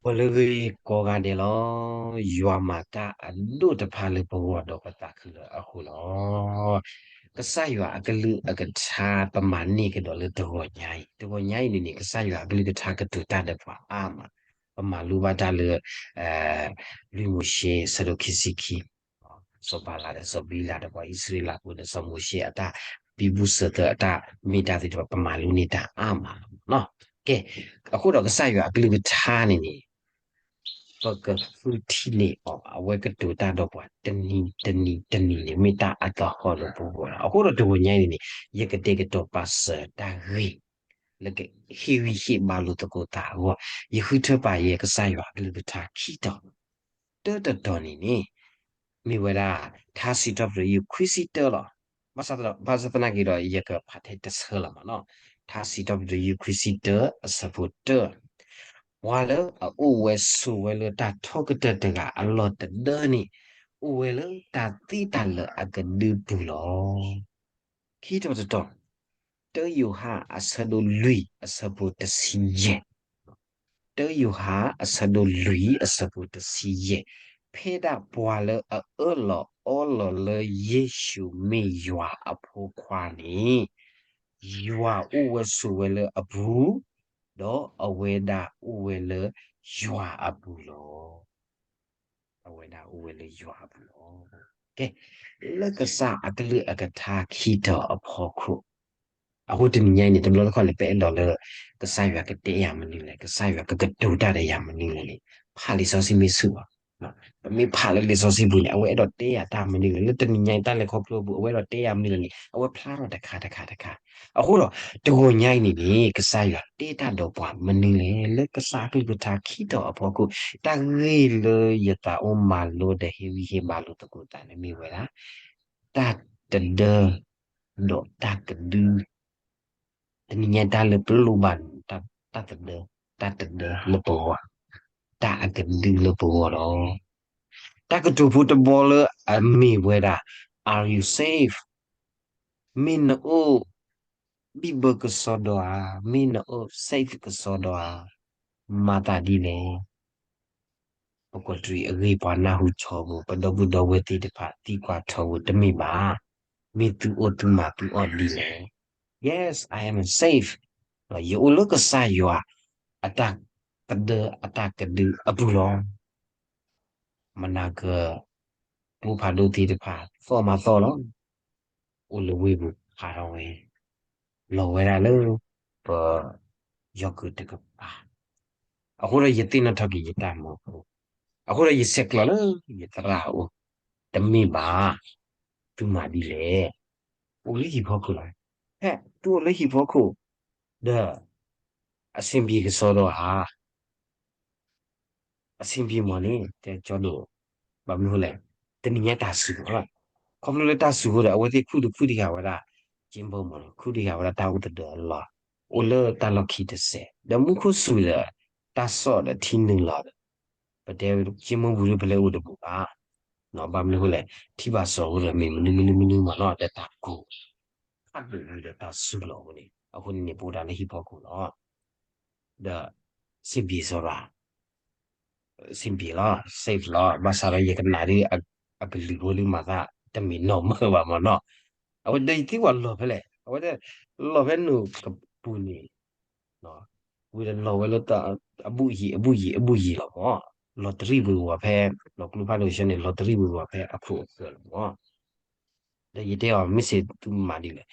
ပှၤလၢဂ့ၤကိးဂၤဒဲးလီၤ. ယွၤမၤတၢ်အဒိၣ်တဖၣ်လၢပဂီၢ်ဒီးပသးခုလၢအဃိလီၤ. ကစၢ်ယွၤအကလုၢ်အကထါ ပမၤန့ၢ်ကဒီးလၢတဂီၤညါအံၤ, တဂီၤညါအံၤန့ၣ်န့ၣ် ကစၢ်ယွၤအကလုၢ်ကထါကတိၤတၢ်ဒီးပှၤအါမး, ပမၤလိဘၣ်တၢ်လၢ လွံၢ်မိၤၡ့ အဆၢဒိၣ်ခံဆံခံ စီၤပၤလးဒီးစီၤဘံလးဒီးပှၤအံၣ်စရ့လးဖိဒီးစီၤမိၤၡ့အတၢ်ဘံဘူစၢၤသၢအတၢ်မ့ၢ်တၢ်သ့ၣ်တဖၣ် ပမၤလိန့ၢ်တၢ်အါမးလီၤ. ကဲ, အဃိဒီးကစၢ်ယွၤအကလုၢ်ကထါန့ၣ်န့ၣ် ပကဃုထံၣ်န့ၢ်အီၤ အဝဲကတိၤတၢ်ဒီးပှၤတနံၤတနံၤတနံၤန့ၣ် မ့ၢ်တၢ်အသဟီၣ်လၢပဂီၢ်လီၤ. အဃိဒီးတဂီၤညါအံၤန့ၣ်န့ၣ် ယကတဲာ်ကတီၤပာ်စၢၤတၢ်ဂ့ၢ် လၢကဟ့ၣ်ဂံၢ်ဟ့ၣ်ဘါလိာ်သကိးသးအဂီၢ်, ယဃုထၢပာ်ယဲကစၢ်ယွၤအကလုၢ်ကထါခံတီၤ, တၢတတီၤန့ၣ်န့ၣ် မ့ၢ်ဝဲဒၣ် ထါစံးထီၣ်ပတြၢၤ ယုၢ်ခွံဆံတၢလီၤ. ဘၣ်ဆၣ်သနာ်က့ဒီး ယကဖးထဲတဆၢလီၤမးနီၤ. ထါစံးထီၣ်ပတြၢၤ ယုၢ်ခွံဆံတၢ အဆၢဖိတၢ, ပှၤလၢအအိၣ်ဝဲဆိးဝဲလၢတၢ်ထီကတၢၢ်တဂၤအလီၢ်တဒၢန့ၣ် အိၣ်ဝဲလၢတၢ်သံတၢ်လၢအကဒုပူၤလီၤ. ခံတီၤတတီၤ, တၢယိၤဟၣ်အဆၢဒိၣ်လွံၢ်အဆၢဖိတဆံယဲၢ်, တၢယိၤဟၣ်အဆၢဒိၣ်လွံၢ်အဆၢဖိတဆံယဲၢ်, ဖဲဒၣ်ပှၤလၢအအၢၣ်လီၤအီလီၤလၢယ့ၣ်ၡူးမ့ၢ်ယွၤအဖိခွါန့ၣ် ယွၤအိၣ်ဝဲဆိးဝဲလၢအပူၤ, ဒီးအဝဲဒၣ်အိၣ်ဝဲလၢယွၤအပူၤလီၤ. အဝဲဒၣ်အိၣ်ဝဲလၢယွၤအပူၤလီၤ. ကဲ, လၢကစၢ်အကလုၢ်အကထါခံတီၤအဖီခိၣ်, အဃိတနံၤညါအံၤန့ၣ် တဘျီတခီၣ်န့ၣ် ပအဲၣ်ဒိးလၢ ကစၢ်ယွၤကတဲယၤမနုၤလဲၣ်, ကစၢ်ယွၤကကတိၤတၢ်ဒီးယၤမနုၤလဲၣ်န့ၣ် ဖးလံာ်စီဆှံမ့ၢ်ဆူၣ်ဘၣ်. ပမ့ၢ်ဖးလၢလံာ်စီဆှံပူၤန့ၣ် အဝဲအဲၣ်ဒိးတဲယၤတၢ်မနုၤလဲၣ်, လၢတနံၤညါအံၤတၢ်လဲၤခီဖျိအပူၤ အဝဲအဲၣ်ဒိးတဲယၤမနုၤလဲၣ်န့ၣ် အဝဲဖျါထီၣ်တခါတခါတခါ. အဃိဒီး တဂီၤညါအံၤန့ၣ်န့ၣ် ကစၢ်ယွၤတဲတၢ်ဒီးပှၤမနုၤလဲၣ်, လၢကစၢ်အကလုၢ်ကထါခံတီၤအဖီခိၣ် တၢ်ဂ့ၢ်လၢယသးအိၣ်မၤလိဒီးဟ့ၣ်ဂံၢ်ဟ့ၣ်ဘါလိာ်သကိးသးန့ၣ်မ့ၢ်ဝဲဒၣ် တၢ်တဒၢ ဒီးတၢ်ကဒု, တနံၤညါတၢ်လၢပလိၣ်ဘၣ်န့ၣ် တၢ်တဒၢ, တၢ်တဒၢလၢပဂီၢ်, တၢ်အကဒုလၢပဂီၢ်လီၤ. တၢ်ကတိၤဖိတဘီလၢအမ့ၢ်ဝဲဒၣ် Are you safe? မ့ၢ်နအိၣ်ဘံၣ်ဘၢကစီဒီဧါ, မ့ၢ်နအိၣ် safe ကစီဒီဧါ, မၤသးဒ်လဲၣ်. ပကီးတရံးအဂ့ၢ် ပှၤနၢ်ဟူထီဘိ, ပဒီပုၢ်ဒီဝဲၢ်သ့ၣ်တဖၣ် သံကွၢ်ထီဘိ တမ့ၢ်ဘၣ်. မ့ၢ်သုအိၣ်သုမၤသုအီၣ်ဒ်လဲၣ်. Yes, I am safe. ယအိၣ်လၢကစၢ်ယွၤ အတၢ်ကဒၢအတၢ်ကဒုအပူၤလီၤ. မနၤက ကျိဖးဒိၣ်သ့ၣ်တဖၣ် သီၣ်မးသီၣ်လီၤ. အိၣ်လၢဝ့ၢ်ပူၤဖးထီၣ်ဝဲ, လီၤဝဲဒၣ်လၢ ပ ယီၤကုာ်တကပၤ. အဃိဒီးယသ့ၣ်နီၣ်ထီၣ်က့ၤယတၢ်မူအဃိ, အဃိဒီးယဆဲးကျိးလၢယသရၣ်အအိၣ်, တမ့ၢ်ဘၣ်, သုမၤဒ်လဲၣ်. အိၣ်လၢဟံၣ်ဖီခိၣ်လီၤ. ဟဲ, သုအိၣ်လၢဟံၣ်ဖီခိၣ်, ဒီး အဆင်ပြေကစီဒီဧါ. အဆင်ပြေမးန့ၣ် တဲကၠီဒိၣ်, ဘၣ်မနုၤလဲၣ်, တနံၤညါတၢ်စူၤလီၤ. ခီဖျိလၢတၢ်စူၤအဃိဒီး အဝဲသ့ၣ်ခူၣ်တခူၣ်တဂၤဝဲဒၣ် က့ဘိမးန့ၣ် ခူၣ်တဂၤဝဲဒၣ်တၢ်အိၣ်သဒၢအလီၢ်, အိၣ်လၢတၢ်လီၢ်ခံတစဲး, ဒီးမူခိၣ်စူၤဒီး တၢ်စီၣ်ဒီးထံနုာ်လီၤဒီး ပတဲက့မိၢ်ပူၤဒီး ပလဲၤအိၣ်တဘူးဘၣ်. ဘၣ်မနုၤအဃိလဲၣ်, ထံဘၣ်စီၤအဃိဒီး မ့ၢ်မနုၤမနုၤမနုၤမးနီၤ ဒီးတၢ်ကိၢ် ခးဒိၣ်ဝံၤဒီးတၢ်စူၤလီၤအဃိန့ၣ်, အဃိန့ၣ်န့ၣ် ပအိၣ်ဒၣ်လၢဟံၣ်ဖီခိၣ်လီၤ. ဒီး စ့ၣ်ဘံၣ်စီၤရၤ စ့ၣ်ဘံၣ်လီၤ, safe လီၤ. ဘၣ်ဆၣ်ဒီးယကနၣ်ဒ် အကလုၢ်ဖိဒ်မၤသး တမ့ၢ်နီၢ်မၢဘၣ်မးနီၤ. အဝဲဒီးယသံကွၢ်လီၤဖဲလဲၣ်, အဝဲဒၣ် လီၤဖဲနိၣ်ကပူၤန့ၣ် ဝံၤဒီးလီၤဝဲလၢ အဘူၣ်ယံၤ အဘူၣ်ယံၤ အဘူၣ်ယံၤလီၤမး. လီၤတရံးဝံၤဝဲဖဲ လီၤကျိဖးဒိၣ်ဆၢန့ၣ် လီၤတရံးဝံၤဝဲဖဲအခိၣ်အဃၢၤလီၤမး. ဒီးယတဲအီၤ မ့ၢ်စ့ၢ်သုမၤဒ်လဲၣ်,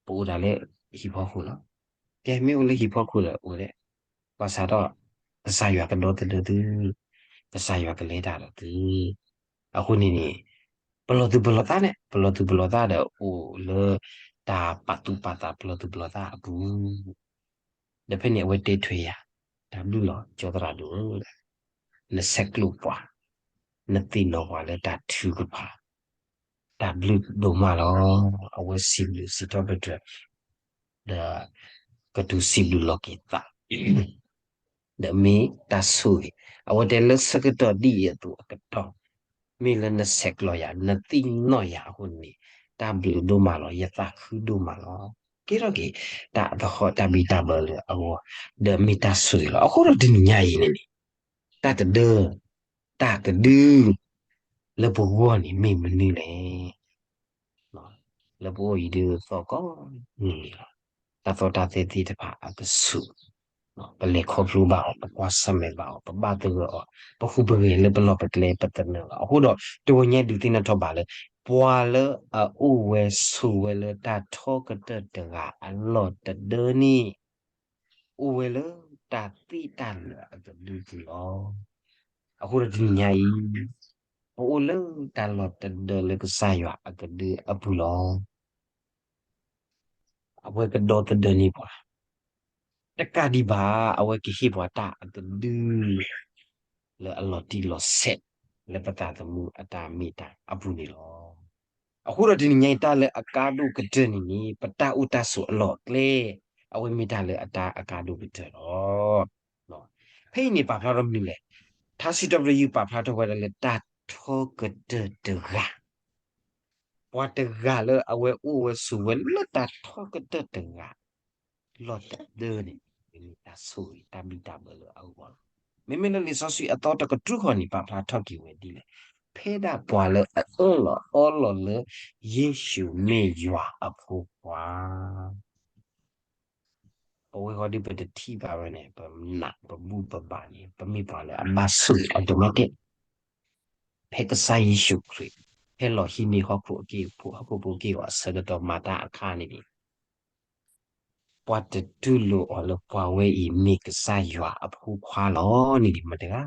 ပအိၣ်ဒၣ်လၢဟံၣ်ဖီခိၣ်လီၤ. ကဲ မ့ၢ်အိၣ်လၢဟံၣ်ဖီခိၣ်ဒီးအိၣ်ဒၣ်, ဘၣ်ဆၣ်ဒီး ကစၢ်ယွၤကဒီသဒၢသု, ကစၢ်ယွၤကလဲၤတၢ်ဒီးသု. အဃိန့ၣ်န့ၣ် ပလီၢ်သူၣ်ပလီၢ်သးန့ၣ် ပလီၢ်သူၣ်ပလီၢ်သးဒီးအိၣ်လၢ တၢ်ပာ်သူၣ်ပာ်သးပလီၢ်သူၣ်ပလီၢ်သးအပူၤ ဒီးဖဲန့ၣ်အဝဲတဲထွဲယၤ, တၢ်ဘျုးလီၤ ကၠီသရၣ်ဒိၣ်ဧၢ, နဆဲးကျိးပှၤ, နသ့ၣ်နီၣ်ပှၤလၢတၢ်ထုကဖၣ်, တၢ်ဘျုးဒိၣ်မးလီၤ. အဝဲစံးဘျုးစံးထီၣ်ပတြၢၤ, ဒီး ကတိၤစံးဘျုးလီၤက့ၤသး ဒီးမ့ၢ်တၢ်ဆိၣ်ဂ့ၤ, အဝဲတဲလၢဆၢကတီၢ်ဒ်အံၤအသိးအကတီၢ်, မ့ၢ်လၢနဆဲးကျိးယၤ နသ့ၣ်နီၣ်ယၤအဃိန့ၣ်, တၢ်ဘျုးဒိၣ်မးလီၤ ယသးခုဒိၣ်မးလီၤ. ကဲထီၣ်က့ၤ တၢ်အသဟီၣ်တၢ်ဘံၣ်တၢ်ဘၢလၢအဂီၢ် ဒီးမ့ၢ်တၢ်ဆိၣ်ဂ့ၤလီၤ. အဃိဒီးတနံၤညါအံၤန့ၣ်န့ၣ် တၢ်တဒၢ တၢ်ကဒု လၢပဂီၢ်န့ၣ်မ့ၢ်မနုၤလဲၣ်. လၢပအိၣ်အံၤဒုးသီၣ်ကိးနံၤလီၤ. တၢ်သီၣ်တၢ်သဲသ့ၣ်တဖၣ်အကဆူး, ပလဲၤခီဖျိဘၣ်အီၤ ပကွၢ်ဆၢၣ်မဲာ်ဘၣ်အီၤ ပဘၣ်သဂၢၢ်အီၤ ပဟူးပဂဲၤလၢပလီၢ်ပကျဲပသနၢၣ်လီၤ. အဃိဒီး တဝဲညါဒုးသ့ၣ်နီၣ်ထီၣ်ဘၣ်လၢ ပှၤလၢအအိၣ်ဝဲဆိးဝဲလၢတၢ်ထီကတၢၢ်တဂၤအလီၢ်တဒၢန့ၣ် အိၣ်ဝဲလၢတၢ်သ့တၢ်လၢာ်အကဒုပူၤလီၤ. အဃိဒီးတနံၤညါအံၤ ပအိၣ်လၢတၢ်လီၢ်တဒၢလၢကစၢ်ယွၤအကဒုအပူၤလီၤ. အဝဲကဒီသဒၢန့ၢ်ပှၤ တကးဒံးဘၣ် အဝဲကဟ့ၣ်ပှၤတၢ်အကဒု လၢအလီၤတံၢ်လီၤဆဲး လၢပသးသမူအတၢ်မ့ၢ်တၢ်အပူၤန့ၣ်လီၤ. အဃိဒီးတနံၤညါအံၤ တၢ်လၢအကါဒိၣ်ကတၢၢ်န့ၣ်န့ၣ် ပတၢ်အိၣ်တၢ်ဆိးအလီၢ်အကျဲ အဝဲမ့ၢ်တၢ်လၢအတၢ်အကါဒိၣ်ကတၢၢ်လီၤ. ဖဲအံၤန့ၣ်ပာ်ဖျါထီၣ်မနုၤလဲၣ်. ထါစံးထီၣ်ပတြၢၤ ပာ်ဖျါထီၣ်ဝဲဒၣ်လၢတၢ်ထီကတၢၢ်တဂၤ ပှၤတဂၤလၢအဝဲအိၣ်ဝဲဆိးဝဲလၢတၢ်ထီကတၢၢ်တဂၤ လီၢ်တဒၢန့ၣ် မ့ၢ်တၢ်ဆိၣ်ဂ့ၤတၢ်ဘံၣ်တၢ်ဘၢလၢအဂီၢ်လီၤ. မ့မ့ၢ်လၢလံာ်စီဆှံအသီတကတြူၢ်ဃီန့ၣ် ပာ်ဖျါထီၣ်က့ၤဝဲဒ်လဲၣ်. ဖဲဒၣ်ပှၤလၢအအၢၣ်လီၤအီလီၤလၢ ယ့ၣ်ၡူးမ့ၢ်ယွၤအဖိခွါ ပဝဲဃီဒ်ပတထံၣ်ဘၣ်ဝဲန့ၣ် ပနးပဘူၣ်ပဘါန့ၣ် ပမ့ၢ်ပှၤလၢအဘၣ်ဆိၣ်ဂ့ၤအီၤဒိၣ်မးတ့ၢ်. ဖဲကစၢ်ယ့ၣ်ၡူးခရံာ် ဟဲလီၤဟံးန့ၢ်ဟီၣ်ခိၣ်အက့ၢ်အဖိ ဟီၣ်ခိၣ်ဖိက့ၢ်ဂီၤအဆၢကတီၢ်မၤတၢ်အခါန့ၣ်န့ၣ် ပှၤတတူၢ်လိာ်အီၤလၢပှၤဝဲအံၤမ့ၢ်ကစၢ်ယွၤအဖိခွါလီၤန့ၣ်န့ၣ် မတၤတဂၤ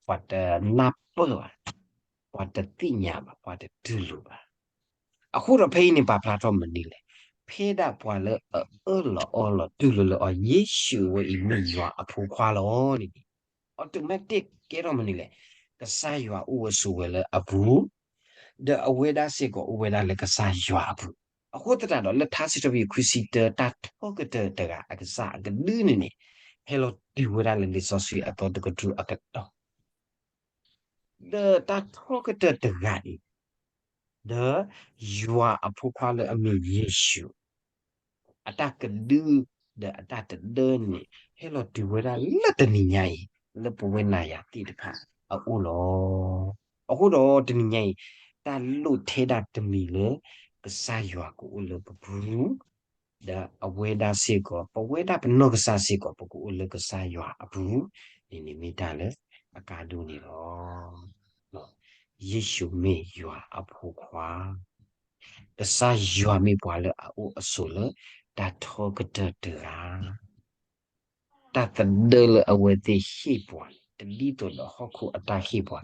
ပှၤတနၢ်ပၢၢ်ဘၣ်, ပှၤတသ့ၣ်ညါဘၣ်, ပှၤတတူၢ်လိာ်ဘၣ်. အဃိဒီးဖဲအံၤန့ၣ် ပာ်ဖျါထီၣ်မနုၤလဲၣ်. ဖဲဒၣ်ပှၤလၢအအၢၣ်လီၤအီလီၤတူၢ်လိာ်လၢအီၤ ယ့ၣ်ၡူးဝဲအံၤမ့ၢ်ယွၤအဖိခွါလီၤန့ၣ်န့ၣ် automatic ကဲထီၣ်မနုၤလဲၣ်. ကစၢ်ယွၤအိၣ်ဝဲဆိးဝဲလၢအပူၤ ဒီးအဝဲဒၣ်စ့ၢ်ကီးအိၣ်ဝဲဒၣ်လၢကစၢ်ယွၤအပူၤ. အဃိသတးဒီး လၢထါစံးထီၣ်ပတြၢၤ ခွံဆံတၢ တၢ်ထီကတၢၢ်တဂၤအကစၢ်အကဒုန့ၣ်န့ၣ် ဟဲလီၤတုၤဝဲဒၣ်လၢလံာ်စီဆှံအသီတကတြူၢ်အကတီၢ် ဒီးတၢ်ထီကတၢၢ်တဂၤအံၤ ဒီးယွၤအဖိခွါလၢအမ့ၢ်ယ့ၣ်ၡူး အတၢ်ကဒု ဒီးအတၢ်တဒၢန့ၣ် ဟဲလီၤတုၤဝဲဒၣ်လၢတနံၤညါအံၤ လၢပဝဲနၤယၤသ့ၣ်တဖၣ်အအိၣ်လီၤ. အဃိဒီးတနံၤညါအံၤ တၢ်လိၣ်ထဲဒၣ်တမံၤလၢ ကစၢ်ယွၤကအိၣ်လၢပပူၤ ဒီးအဝဲဒၣ်စ့ၢ်ကီး ပဝဲဒၣ်ပနီၢ်ကစၢ်စ့ၢ်ကီး ပကအိၣ်လၢကစၢ်ယွၤအပူၤ န့ၣ်န့ၣ်မ့ၢ်တၢ်လၢအကါဒိၣ်န့ၣ်လီၤ. ယ့ၣ်ၡူးမ့ၢ်ယွၤအဖိခွါ, ကစၢ်ယွၤမ့ၢ်ပှၤလၢအအိၣ်အဆိးလၢ တၢ်ထီကတၢၢ်တဂၤ တၢ်သဒၢလၢအဝဲသ့ၣ်ဟ့ၣ်ပှၤန့ၣ် တဒ်သိးဒီးဟီၣ်ခိၣ်အတၢ်ဟ့ၣ်ပှၤ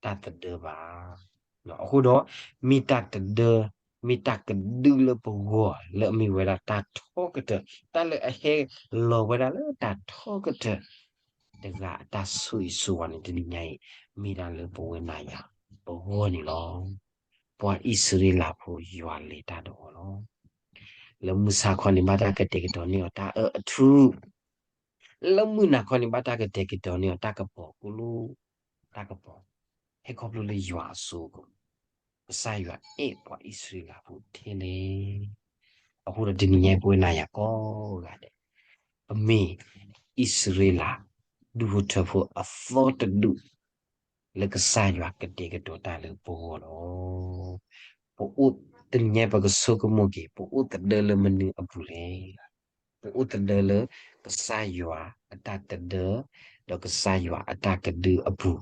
တၢ်သဒၢဘၣ်. အဃိဒီး မ့ၢ်တၢ်တဒၢ မ့ၢ်တၢ်ကဒုလၢပဂီၢ် လၢအမ့ၢ်ဝဲဒၣ်တၢ်ထီကတၢၢ် တၢ်လၢအဟဲလီၤဝဲဒၣ်လၢတၢ်ထီကတၢၢ် တဂၤအတၢ်ဆိၣ်ဂ့ၤဆိၣ်ဝါန့ၣ် တနံၤညါအံၤ မ့ၢ်ဒၣ်လၢပဝဲနၤယၤပဂီၢ်န့ၣ်လီၤ. ပှၤအံၣ်စရ့လးဖိယွၤလဲၤတၢ်တဂီၤလီၤ. လၢမုၢ်ဆါခီန့ၣ် ဘၣ်တၢ်ကတဲာ်ကတီၤန့ၢ်အီၤတၢ်အၢအထူ, လၢမုၢ်နၤခီန့ၣ် ဘၣ်တၢ်ကတဲာ်ကတီၤန့ၢ်အီၤတၢ်ကပီၤကိၣ်လိ, တၢ်ကပီၤ, ဟဲခီဖျိလၢယွၤအစိကမီၤ, ကစၢ်ယွၤအဲၣ်ပှၤအံၣ်စရ့လးဖိထဲလဲၣ်. အဃိဒီးတနံၤညါအံၤ ပဝဲနၤယၤကိးဂၤဒဲး ပမ့ၢ်အံၣ်စရ့လး ဒူၣ်ဖိထၢဖိအသီတဒူၣ် လၢကစၢ်ယွၤကတဲာ်ကတီၤတၢ်လၢပဂီၢ်လီၤ. ပအိၣ်တနံၤညါအံၤ ပကဆိကမိၣ်က့ၤ ပအိၣ်သဒၢလၢမနုၤအပူၤလဲၣ်. ပအိၣ်သဒၢလၢကစၢ်ယွၤအတၢ်တဒၢ ဒီးကစၢ်ယွၤအတၢ်ကဒုအပူၤ,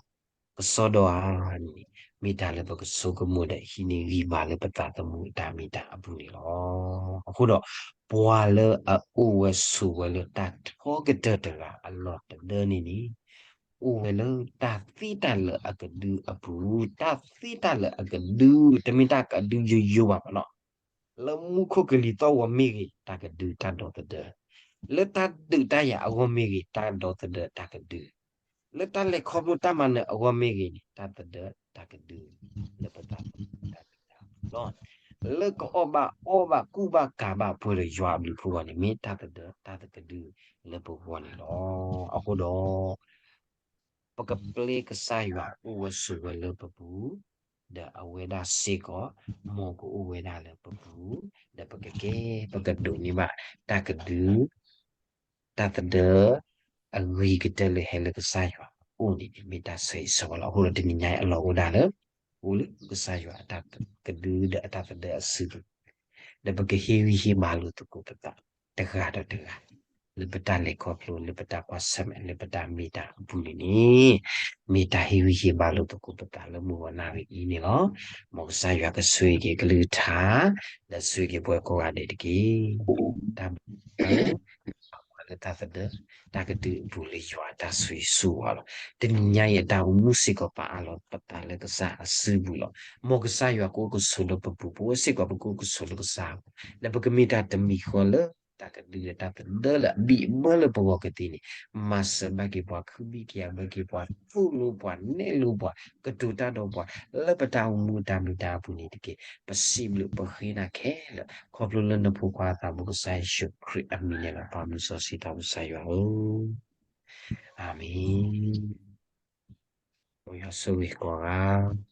ကစီဒီဧါန့ၣ် မ့ၢ်တၢ်လၢပကဆိကမိၣ်ဒီးဟံးန့ၢ်ဂံၢ်ဘါလၢပသးသမူအတၢ်မ့ၢ်တၢ်အပူၤန့ၣ်လီၤ. အဃိဒီး ပှၤလၢအအိၣ်ဝဲဆိးဝဲလၢတၢ်ထီကတၢၢ်တဂၤအလီၢ်တဒၢန့ၣ်န့ၣ် အိၣ်ဝဲလၢတၢ်သ့တၢ်လၢာ်အကဒုအပူၤ, တၢ်သ့တၢ်လၢာ်အကဒု တမ့ၢ်တၢ်ကဒုယိယိဘၣ်မနီၤ. လၢမူခိၣ်ကလံၤသီၣ်ဂီၤမ့ၢ်ဂ့ၤ တၢ်ကဒုတၢ်ဒီသဒၢ, လၢတၢ်ဒုးတၢ်ယၤအဂီၢ်မ့ၢ်ဂ့ၤ တၢ်ဒီသဒၢတၢ်ကဒု, လၢတၢ်လဲၤခီဖျိတၢ်မၤနၢၤအဂီၢ်မ့ၢ်ဂ့ၤန့ၣ် တၢ်သဒၢတၢ်ကဒု လၢပသးသမူတၢ်မ့ၢ်တၢ်လီၤ. လၢကအီၣ်ဘၣ်အီဘၣ်ကူၣ်ဘၣ်ကၤဘၣ်ပှဲၤဒီးယွၤအဘျုးအဖှိၣ်အဂီၢ်န့ၣ် မ့ၢ်တၢ်သဒၢတၢ်ကဒုလၢပဂီၢ်န့ၣ်လီၤ. အဃိဒီး ပကပျဲကစၢ်ယွၤအိၣ်ဝဲဆိးဝဲလၢပပူၤ, ဒီးအဝဲဒၣ်စ့ၢ်ကီး မ်ကအိၣ်ဝဲဒၣ်လၢပပူၤ, ဒီးပကကဲ ပကဒိးန့ၢ်ဘၣ် တၢ်ကဒု တၢ်သဒၢ အဂ့ၤကတၢၢ်လၢဟဲလၢကစၢ်ယွၤအအိၣ်န့ၣ် မ့ၢ်တၢ်ဆၢဂ့ၤဆၢဝါလီၤ. အဃိဒီးတနံၤညါအံၤအလီၢ်အိၣ်ဒၣ်လၢ အိၣ်လၢကစၢ်ယွၤအတၢ်ကဒုဒီးအတၢ်သဒၢအစုပူၤ, ဒီးပကဟ့ၣ်ဂံၢ်ဟ့ၣ်ဘါလိာ်သကိးပသး တဂၤဒီးတဂၤ လၢပတၢ်လဲၤခီဖျိ လၢပတၢ်ကွၢ်ဆၢၣ်မဲာ် လၢပတၢ်မ့ၢ်တၢ်အပူၤန့ၣ်န့ၣ် မ့ၢ်တၢ်ဟ့ၣ်ဂံၢ်ဟ့ၣ်ဘါလိာ်သကိးပသးလၢမုၢ်ဂီၤနၣ်ရံၣ်အံၤန့ၣ်လီၤ. မ်ကစၢ်ယွၤကဆိၣ်ဂ့ၤက့ၤကလုၢ်ကထါ ဒီးဆိၣ်ဂ့ၤက့ၤပှၤကိးဂၤဒဲးတက့ၢ်. တၢ်ဘျုး ပှၤလၢတၢ်သဒၢ တၢ်ကဒုအပူၤလၢယွၤအတၢ်ဆိၣ်ဂ့ၤဆိၣ်ဝါလီၤ. တနံၤညါအံၤအတၢ်အိၣ်မူစ့ၢ်ကီးပာ်အါလီၤပသးလၢကစၢ်အစုပူၤလီၤ. မ်ကစၢ်ယွၤကအိၣ်ကဆိးလၢပပူၤ, ပဝဲစ့ၢ်ကီးပကအိၣ်ကဆိးလၢကစၢ်အပူၤ, လၢပကမ့ၢ်တၢ်တမံၤဃီလၢ တၢ်ကဒုဒီးတၢ်သဒၢလၢအဘံၣ်အဘၢလၢပဂီၢ်ကသ့န့ၣ်, မၤစၢၤဘၣ်က့ၤပှၤ, ခုဘံၣ်က့ၤအဘၢက့ၤပှၤ, သိၣ်လိပှၤ, နဲၣ်လိပှၤ, ကတိၤတၢ်ဒီးပှၤ, လၢပတၢ်အိၣ်မူအတၢ်မ့ၢ်တၢ်အပူၤန့ၣ်တက့ၢ်. ပစံးဘျုးပဃ့နၤခဲလၢာ် ခီဖျိလၢနဖိခွါသးဘိကစၢ်ယ့ၣ်ၡူးခရံာ်အမံၤန့ၣ်လီၤ. ပၢ်မုၢ်စီဆှံထီၣ်ပကစၢ်ယွၤဧၢ, အၤမ့ၣ်. မ်ယွၤဆိၣ်ဂ့ၤကိးဂၤ